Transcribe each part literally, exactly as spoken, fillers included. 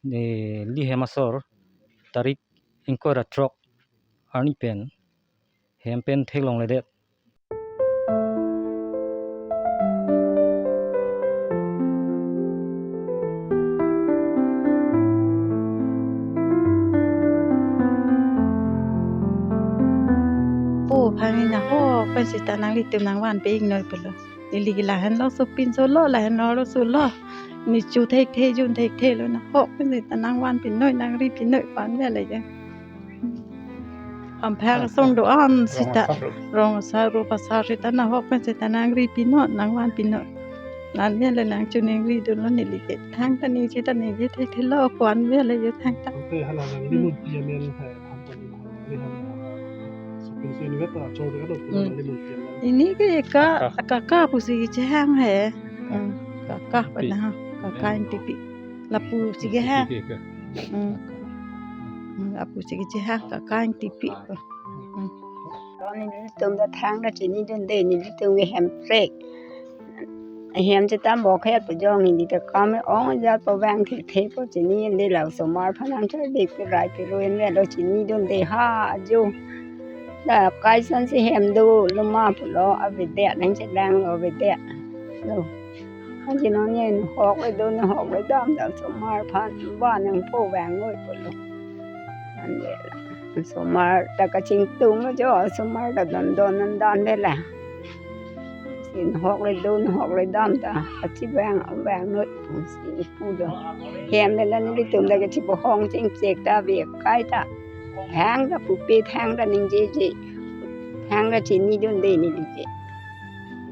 Neli hem asor tarik ingkoi ra throk arni pen hem pen theklongledet. Po aphan nahok pen seta nanglitum nangvanpi-ik noi pulo. Neli ke lahenlo, sopinso lo, lahenlo, solo. Ne chu thekthe, jun thekthelo, nahok pen seta nangvanpi noi, nangripi noi, vanve le je. Hamphang asong do-an seta, rong asar, rup asar seta nahok pen seta nangripi noi, nangvanpi noi. Vanve le nangchiningridunlo neli ke. Thangta ningje ta ningje thekthelo, vanve le je thangta. Ante hala nangli Hmm. munpi amen hai, than pon, nangli ham, sopinso inutvet ta chor do, Hmm. nangli munpi amen. Ini ke ka, Kaka. Kaka pusi kechehang he. Hmm. Kaka Pi. Pen ha, Kaka Ingtipi. Lapusi kehang. Ingtipi ke. Hmm. Hmm, lapusi kechehang, Kaka Ingtipi. Hmm. Nelitum ta thangta chinidunde, nelitum ke hemprek. Hem seta bokhet pu jong neli ta kam ong ajat pu vang thekthe pu chinidunde, la osomar aphan nangchardikpi, raipi ruin velo, chinidunde ha ajo. La kaisan si hem dolo ma pulo, avedet nangchedanglo, avedetlo. Anke non nahokledo, nahokledam ta osomar aphan van nangpo vang noi pulo. Ante la osomar ta kachingtung jo, osomar ta dondon nandan de la. Si nahokledo, nahokledam ta kachevang, vang noi pusi pulo. Hem le la nelitum ta kachibohong chingchek ta ave kaita. Thangta pupe, thangta ningjeje. Thangta chinidunde neli ke.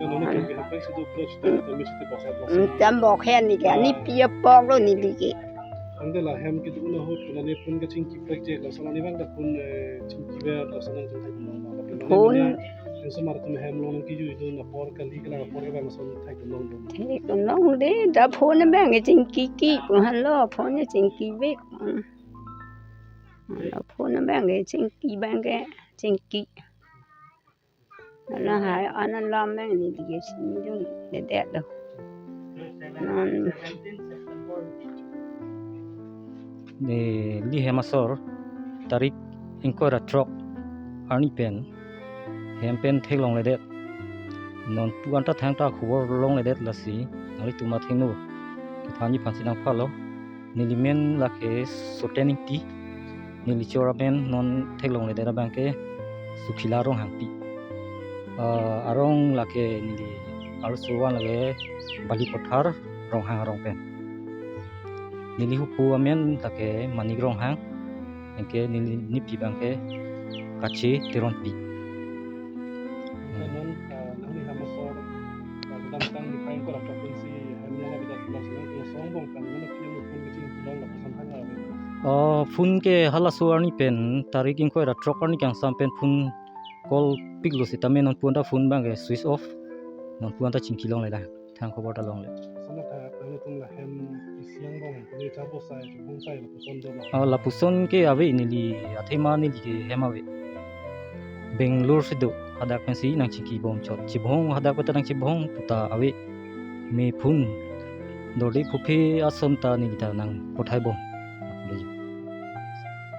Ante non ke hemprek si do, fresh ta, ta misi te pasat Hmm, pasat. Tam bokhet neli ke, Ah. nepi apoklo neli ke. Ante la hem kedo-an ahut ke la ne phone kachingki prekjek, lason ani vang ta phone, eh, chingkiver, lason nangchingki pon. Phone. Lapen osomar atum hem along nangkejuidun apor kali ke la apor kevang lason thekdun longdun. Thekdun longde, ta phone abang ke chingkiki pu henlo, phone chingkivek. Hmm. La phone abang ke chingki abang ke chingki. Lahai an alam abang neli ke chinidundedetlo. Non neli hem asor tarik ingkoi ra throk arni pen hem pen theklongledet. Non pu anta thangta khobor longledet, lasi nanglitum athengno kethanji aphansi nangphalo. Neli men lake Soten Ingti. Neli chor amen non theklongledet abang ke Sukhila Ronghangpi. Ah, arong lake neli arloso van lake Balipathar Ronghang arong pen. Neli hupo amen lake Manik Ronghang. Anke neli nipi abang ke Kache Teronpi. Ante non, ah, nangli hem asor, ah, kedamtang niphai ingkoi ra throk pensi hem along avedet pulo, si nangli asong angbong pen non api yang phone kachingki long lapuson thang ave. Oh, phone ke halaso arni pen, tarik ingkoi ra throk arni kangsam pen phone call piklo sitame non pu anta phone abang ke switch off. Non pu anta chingki longle ta. Thang khobor ta longle. Sana ta, nangtum la hem isi angbong, kami chapo sai, chubong sai, lapuson do ma. Ah, lapuson ke ave, neli athema neli ke hem ave. Bangalore si do, hadak pensi nangchingki bom chot. Chibohong, hadak pen ta nangchibohong puta ave. Me phone dorde phupe ason ta neli ta nangpathai bom.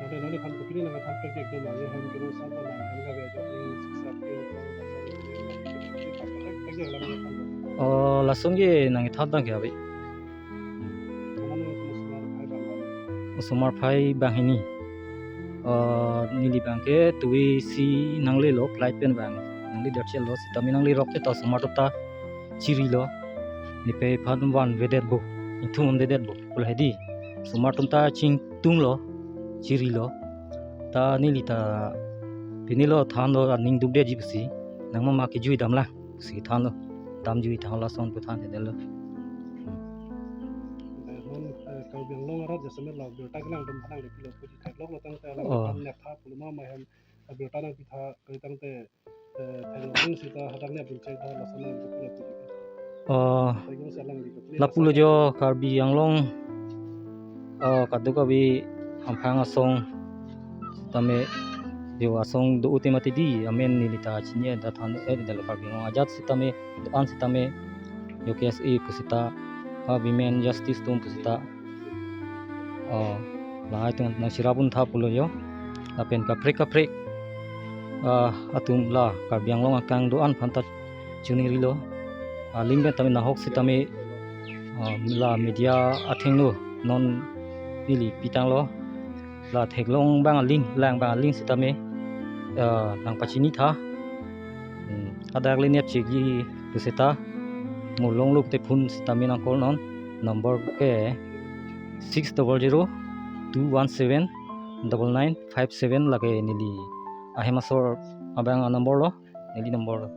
Ante nangli aphan kopine nangkethan prekjek do ma, je hem kero sa ta nang hem kave ajok ning siksa ke. Oh, lason ke nangkethan abang ke ave. Osomar aphai banghini. Oh, neli abang ke tuwe si nanglelo, flight pen abang nangledet chelo, sitame nanglerok te ta osomar atum ta chirilo. Nepei aphan vanvedet bo, ingthumdundedet bo pu lahai di. Osomar atum ta chingtunglo, chirilo. Ta neli ta pinilo thanlo, aning dukdetji pusi. Nang mama kejui damlang pusi thanlo. Damjui thanlo, lason pu thandetlo. Ante non, eh, Karbi Anglong arat jasemet la birta kelang dum thanang le pilo puji theklonglo tangte alam Oh. Kan nep tha pulo ma ma hem birta nangpi tha kali tangte, eh, theklong sita hadak nep dun chek tha lason nangpi tha puji. Oh, Theklong si alangli ke lapulo jo Karbi Anglong, oh, kadokave hamphang asong tame jo asong do-o te mati di, amen neli ta chinine ta than, eh, dalo Karbi Anglong ajat sitame, do-an sitame, jo K S A pusita, ah, women justice atum pusita, Oh, lahai atum nang sirap un tha pulo jo. Lapen kaprek kaprek, ah, atum la Karbi Anglong akang do-an aphan ta chiningrilo. Aling pen tame nahok sitame, ah, la media athengno non neli pitanglo. La theklong abang aling, lang abang aling sitame, ah, nang pachini tha. Hmm, hadak le nep chegi pu seta, mo longlo te phone sitame nang call non. Number ke six double zero two one seven double nine five seven, lake neli ahem asor abang a-number lo, neli number lo.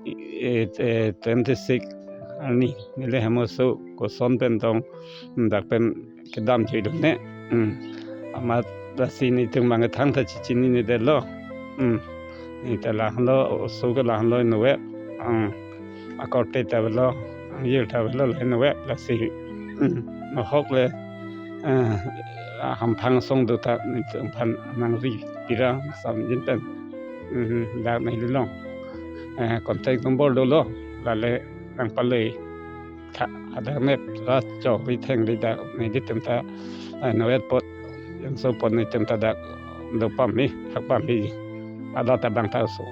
E, e, twenty six arni, neli hem aso koson pen tong, dak pen kedam juidun ne. Hmm. Amat lasi netum abang thangta chininedetlo. Hmm. Neli ta lahenlo, oso ke lahenlo inutvet. Hmm. Akorte ta avelo, angjir ta avelo, la inutvet lasi. Hmm. Nahok le, eh, hamphang asong do ta netum aphan nangri pira samjin pen. Hmm. Dak neli long. Eh, contact number dolo, lale nang palei tha, hadak nep ra chok ri thengri dak nelitum ta, eh, inutvet apot, jongso apot netum ta dak do pame, thak pame. Ada ta abang ta oso,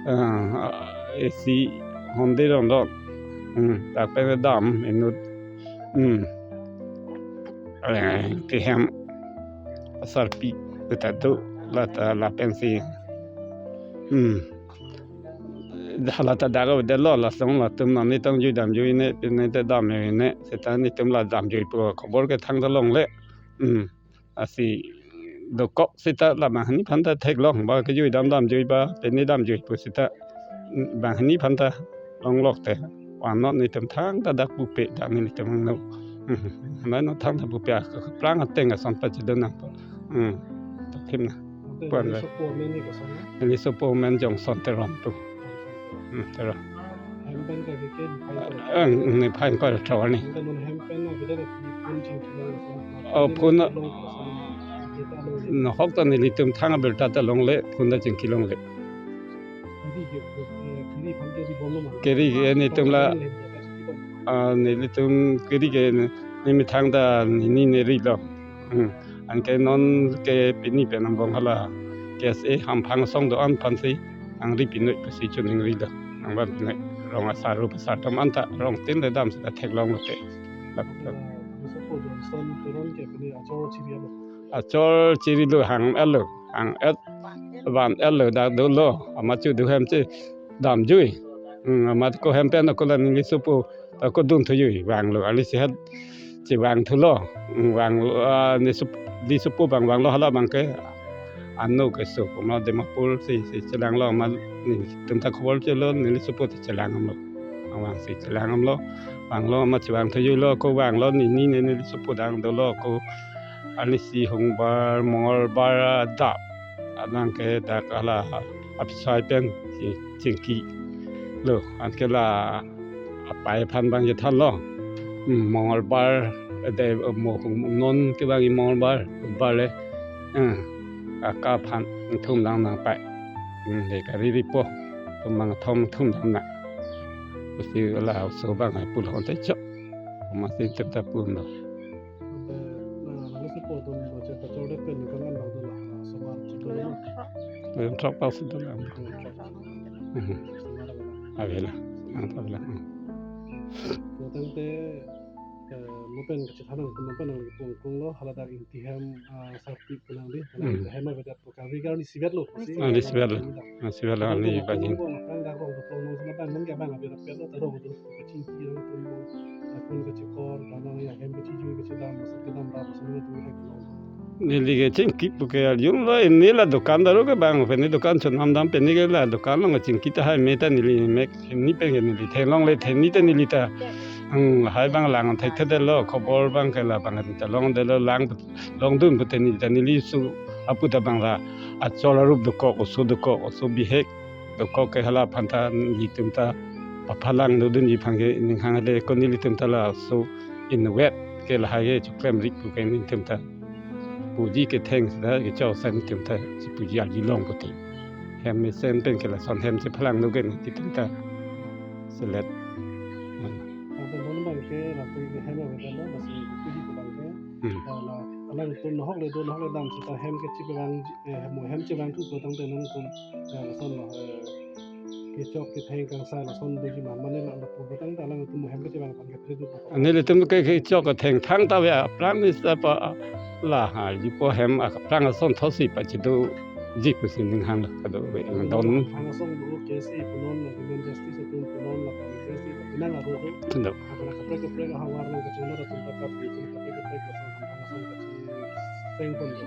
eh, A C Hyundai rong do. Hmm, dak pen dam inut. Hmm. Eh, kehem asarpi ta do, la ta lapensi. Hmm. Hala ta dak avedetlo, lasong latum nani tong jui damjui ne, pine te dam ne, seta netum la damjui pu khobor ke thangta longle. Hmm. Lasi dokok seta la banghini aphan ta theklong, ba kejui dam damjui ba, pine damjui pu seta, hmm, banghini aphan ta longlok te. Annon netum thangta dak pupe, dak nelitum angno. Hmm. Annon thangta pupe, aphrang ateng ason pachedun nangpo. Hmm. Tokim na. Ante puan neli ba. Sopo amen ni koson na? Neli sopo amen Johnson Teron pu. Hmm, Teron. Hem pen ke ke ni phai ko. Eh, ni phai ko trawani. Ante non hem pen na bida na phone chingki long koson. Oh, phone na. Long koson. Kita long. Nahok ta nelitum thang abirta ta longle, phone ta chingki longle. Kiri ke, eh, kiri aphan ke si bom lo ma? Kiri ke netum la, ah, nelitum kiri ke ne, nemethang ta nini nerilo. Hmm. Anke non ke pini pen angbong hala K S A hamphang asong do-an aphansi nangri pinoi pusi chiningrilo. Nangvan pinoi. Rong asar rup asar atum anta rong tin le dam seta theklong lote. Lap, lap. Mister Paul Johnson Teron ke pini achor chiri alo. Achor chirilo, hang-etlo. Hang-et van-etlo, dak dolo. Amat chu do hem chedamjui. Hmm, amat ko hem pen ako la neli sopo ako dun thujui, vanglo, arnisi het chevang thulo. Hmm, vanglo, ah, ne sop-, neli sopo abang vanglo, hala abang ke ano ke sopo ma Dimapur si, si chelanglo, amat netum ta khobor chelo, neli sopo ta chelang damlo. Abang si chelang damlo. Vanglo, amat chevang thujuilo, ako vanglo, nini ne neli sopo dang dolo, ako arnisi Songbar, Mongolbar adap. Adang ke dak hala apisai pen si chingkilo. Anke la apai aphan abang chethanlo. Hmm, Mongolbar, de, mo hung non ke abang i Mongolbar, bar le. Hmm, aka aphan thum dam nangpai. Hmm, de kari ripo. Atum abang thom thum dam nang. Pusi la oso abang ai pulo te chok. Amatsi tep ta pulo. Ante, na, nangli sopo atum bache kachor det pen ningkan an bang dola, na, osomar chiklo na. Yang trok pas itu lah. Hmm, trok. Mhm. Osomar abang. Avela. Yang trok lah. Hmm. Tangte, eh, mo pen kachethan nang, mo pen nangli pungkung lo, hala dak Ingti hem, ah, sarpi pu nang di, hala Hmm. hem avedet pu kave arnisi vetlo, pusi. Ah, arnisi vetlo. Ah, arnisi vetlo, arni bajin. Nang dak rong doplong nang sama bang, nang ke bang, abi rapet lo, ta rong doplong, kachingki rong doplong, akun kachikor, bang nang ya hem kachijui, kachidam, masa kedam, bang, masa nang tu hai. Neli kachingki pu ke arjulong lo, neli la dukan daro ke bang, pini dukan chun nam dam, pini ke la dukan long kachingki tahai me ta neli mek, neli pen ke neli theklongle, the neli ta neli ta. Hmm, hai bang lang thekthedetlo, khobor abang ke la abang ta longdetlo, lang longdun pute neli ta neli su apu ta abang la achor arup dokok, oso dokok, oso bihek dokok ke hala aphan ta nelitum ta paphalang dodunji aphan ke ning hang le ko nelitum ta laso inutvet ke lahai ke choklemri pu ke nelitum ta puji ketheng seta kechok seta nelitum ta si puji arjulong pute. Hem mesen pen ke lason hem chephalang do ke nelitum ta selet. Ante non abang ke lapu ke hem avedet lo, lasi puji pu abang ke. Hmm. Nangtum nohok le do, nohok le dam seta hem kechipevang, eh, mo hem chevangthu pulotangte nangtum, eh, lason lo, eh, kechok ketheng kangsai lason doji ma, mane la lapu pulotangte alangtum mo hem kechevang aphan ketre do. Nelitum ke kechok ketheng thangta ave, aphrang ni seta pa la ha, jipo hem aphrang asonthotsi pachedoji pusi ning hang la kado ave, don. Aphrang asong do, K S A punon, la Women Justice atum punon, la Women Justice, pinang ado do. Tundok. Aphrang kaprek kaprek ahavar nang kachungnat atum ta kap, atum kaprek kaprek asong aphrang asong kacheseng pon do.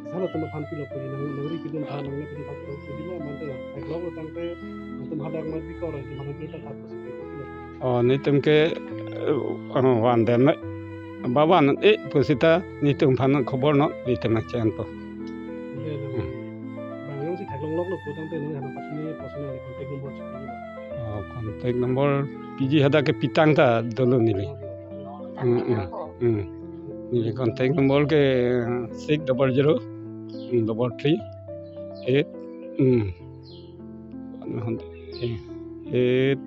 Sala atum aphan pilo puli nang, nangri pidun tha, nangri pidun tha, pidun tha, mante la. Theklong lo tangte, atum hadak mat bikor, atum hadak bikor tha, pusi pidun tha. Oh, nelitum ke, eh, oh, van den me. Ba van e pusita nelitum aphan khobor non, nelitum nangchenpo. Neli nang, hmm, bang jongsi theklong lok lo pulotangte nang hana patni personal contact number chepiji ma. Oh, contact number piji, hadak ke pitang ta dolo neli. Hmm, hmm, hmm. Neli contact number ke six double zero, hmm, double three, eight, hmm. Eh, eight,